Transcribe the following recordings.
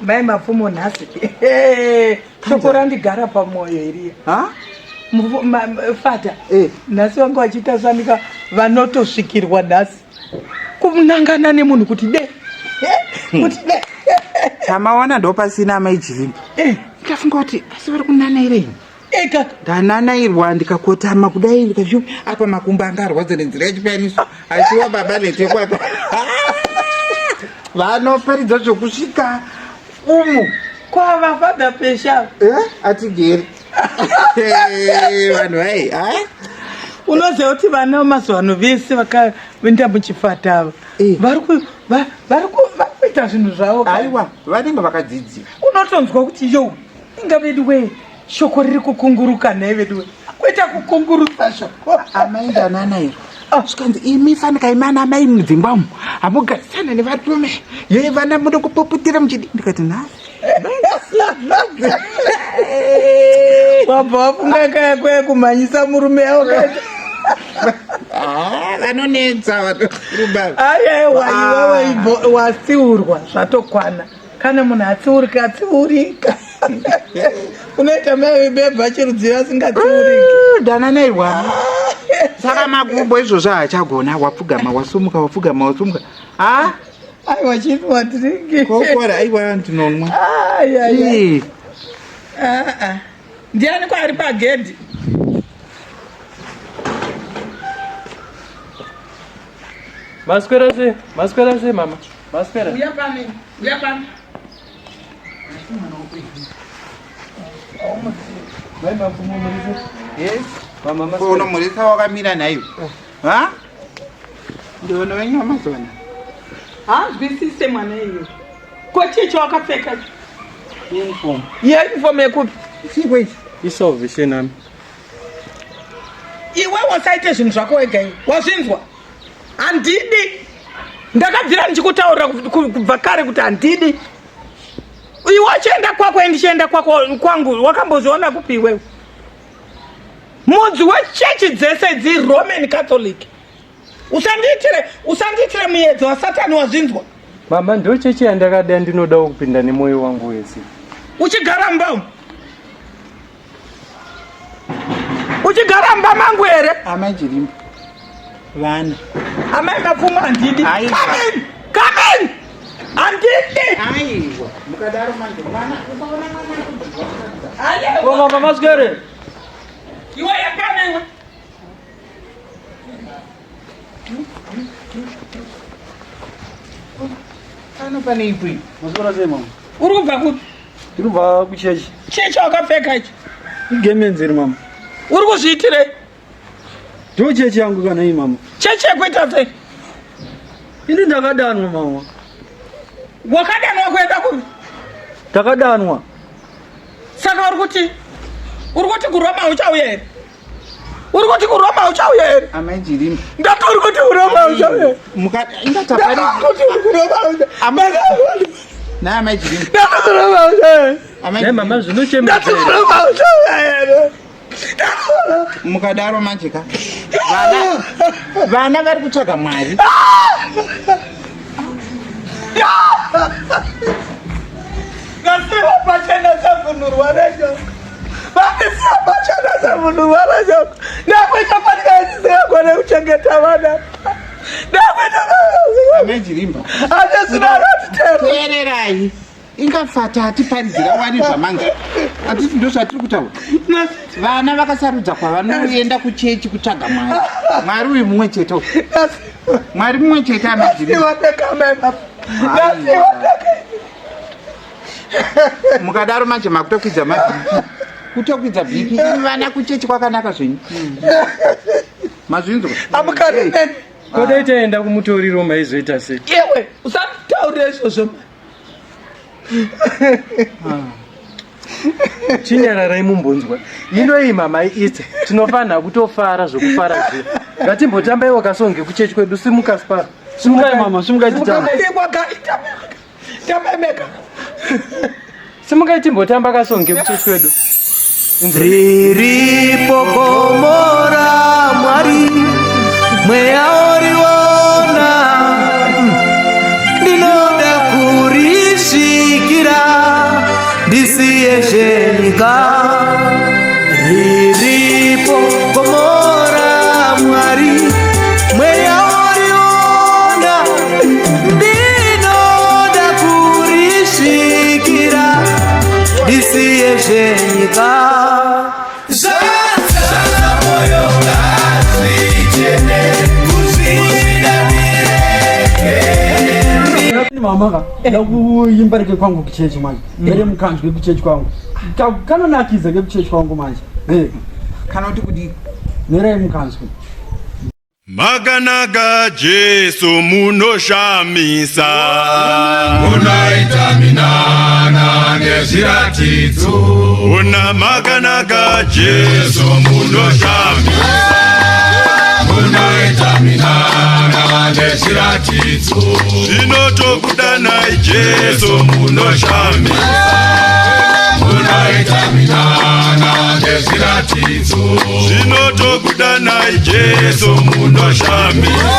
Mai Mapfumo nhasi shoko randigara pamwoyo iriya. Fata eh. Nhasi vanga vachiita sanika vanotosvikirwa nhasi kunangana nemunhu kuti de eh, kuti de. Chamawana ndopasina amai Jilimba. Eh. Ndafunga kuti asi vari kunanairei? Eka. Ndananairwa ndikakotama kudai ndikazvi apa makumbo anga arwadza nenzira yechipiyaniso asiwa baba netekwaka vanoparidza zvokusvika umu kwava fadha pesha eh, atigeri vanhu vai unoziva kuti vana vemazuva ano vese vakaenda muchifata ava eh. vari kuita zvinhu zvavo aiwa vanenge vakadzidzira unotonzwa kuti yo inga vedu wee Shoko riri kukunguruka nhai veduwe. Kuita kukungurutsa shoko. Amai ndanana iro. Ah. Zvikanzi imi fanika imi ana amai mudzimba umu hamugarisana nevarume yeye vana muda kupopotera muchidi ndikati nhasi wabva wafunga kaya kuya kumhanyisa murume yavo ah, vanonetsa varume aiwa iwewe watsiurwa zvatokwana kana munhu atsiurika atsiurika unoita mai vebhebha chirudzivi asingatsiuriki dananairwa saka makumbo izvozvo haachagona wapfugama wasumuka wapfugama wasumuka ha aiwa chinwa drink kokora aiwa ndinonwa ndiani kwaari pagedhi Maswera sei? Maswera sei mama? Maswera. Uya pano. Uya pano. Mai mapfumo muripo? Yes. Mama maswera. Unomurisa wakamira nhaiwe. Ha? Ndiono wenyu wamazona. Hanzwisise mwana iwe. Ko chii chawakapfeka? Uniform. Ye uniform yekupi? Chii ichi? Isalvation army. Iwe wasaite zvinhu zvako wega iwe. Wazvinzwa? Handidi. Ndakabvira ndichikutaurira kubva kare kuti handidi. Iwe wachienda kwako ndichienda kwako kwangu wakambozviona kupi iwewe? Mudzi wechechi dzese idzi Roman Catholic. Usandiitire usandiitire muyedzo waSatani wazvinzwa. Mama ndo chechi yandakada ndinodawo kupinda nemoyo wangu wese. Uchigara mumba umu. Uchigara mumba mangu here? Amai Chirimba. Vana. Amai Mapfumo handidi. Come in. Come in. Handidi. Aiwa. Mukadaro manje mwana ukaona mwana. Ko mama maswere. Iwe yakana iwe. Pano pane ipi? Maswera sei mama? Uri kubva kupi? Ndiri kubva kuchechi. Chii chawakapfeka ichi? Igemenzi iri mama. Uri kuzviitirei? Ndiyo chechi yangu kana iyi mama. Chechi yekuita sei? Ini ndakadanwa mama. Wakadanwa kuenda kupi? Ndakadanwa. Saka uri kuti uri kuti kuRoma uchauya here? Uri kuti kuRoma uchauya here? Amai Jirimba. Ndati uri kuti kuRoma uchauya here? Muka ingatapari. Ndati uri kuRoma uchauya. Na amai Jirimba. Ndati kuRoma uchauya here? Amai Naye mama zvinochemedza. Ndati kuRoma uchauya here? Mukadaro manje ka. Vana vana vari kutsvaga Mwari. Ngasiwa pachena savhunurwa rejo. Vandisiya pachena savhunurwa rejo. Ndakuita fanika ndisingagone kuchengeta vana. Ndakuita Amai Jirimba. Andisina ratitero. Teererai. Ingafata hatiparidzira wani zvamange. Hatiti ndozvatiri kutaura. Vana vakasarudza kwavanoenda kuchechi kutsvaga Mwari. Mwari uyu mumwe chete uyu. Mwari mumwe chete amai Jirimba. Mukadaro manje makutokwidza mabp. Kutokwidza BP. Imi vana kuchechi kwakanaka zvenyu. Mazvinzwa? Amukari neni. Ko dai taenda kumutoriro maizoita sei? Iwe usataurire izvozvo. Chinyararai mumbonzwa. Ino iyi mama iite. Tinofanira kutofara zvokufara zviya. Ngatimbotambaiwo kasonge kuchechi kwedu simuka siparo. Simukai mama, simukai titambe. Simukai timbotamba kasonge kuchechi kwedu. Riripo gomo raMwari, mweya oriona, ndinoda kurisvikira. Tisiye zvenyika. Zvanza moyo ngazvichene kuzvidamireke. Mama ka ndakuimba reke kwangu kuchechi manje. Ndere mukanzwe kuchechi kwangu. Kanonakidza ke kuchechi kwangu manje. Eh. Kana kuti kudii? Nerai mukanzwe. Makanaka Jesu munoshamisa. Munoita minana nezviratidzo. Una makanaka Jesu munoshamisa. Munoita minana nezviratidzo. Zvinotokudanai Jesu munoshamisa. Munoita minana nezviratidzo. Zvinotokudanai Jesu munoshamisa.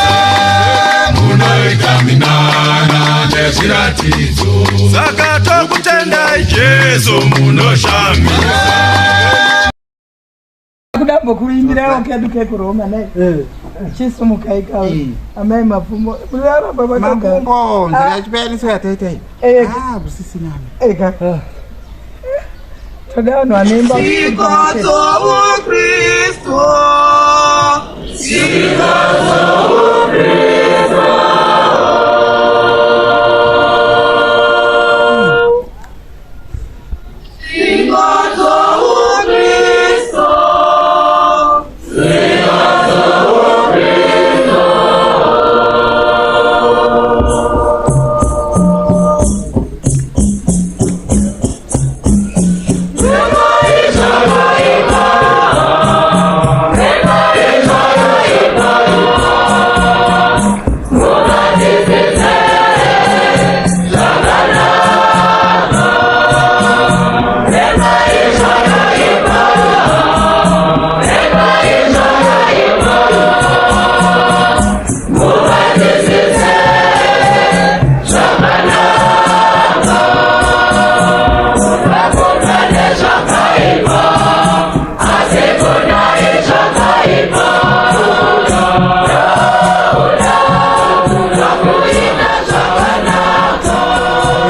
Munoita minana nezviratidzo. Saka tokutendai Jesu munoshamisa. Kudambokuimbirawo kedu kekuroma nai Eh. chisumukai kawe Eh. amai mapfumo raramba vakagara Makumbo nzira yachipayaniso yataita iyi. Eh. Ah, busisina. ega toda vanhu vanoimba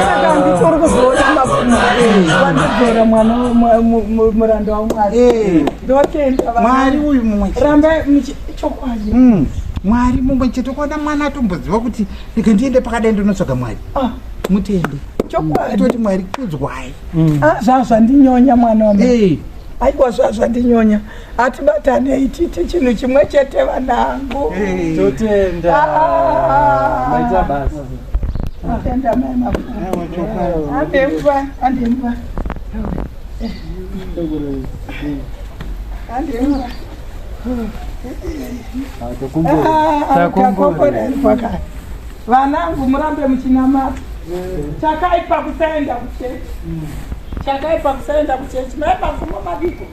Saka handitori kuzoona mapfumo vandidzora mwana muranda wamwari Eh. ndotenda vana. Mwari uyu mumwe chete. rambai chokwadi Mwari mumwe chete ukaona mwana atomboziva kuti rega ndiende pakadai ndinotsvaga Mwari. Ah. Mutende. Chokwadi. Toti Mwari kudzwai. Ah, zvazvandinyonya mwana wamai Eh. aiwa zvazvandinyonya atibatanei titi chinhu chimwe chete vanangu Totenda. Ah. Maita basa. tenda mai mapfumo andemba andemba andemba takomborerwa kare vanangu murambe muchinamata chakaipa kusaenda kuchechi chakaipa kusaenda kuchechi mai mapfumo madiko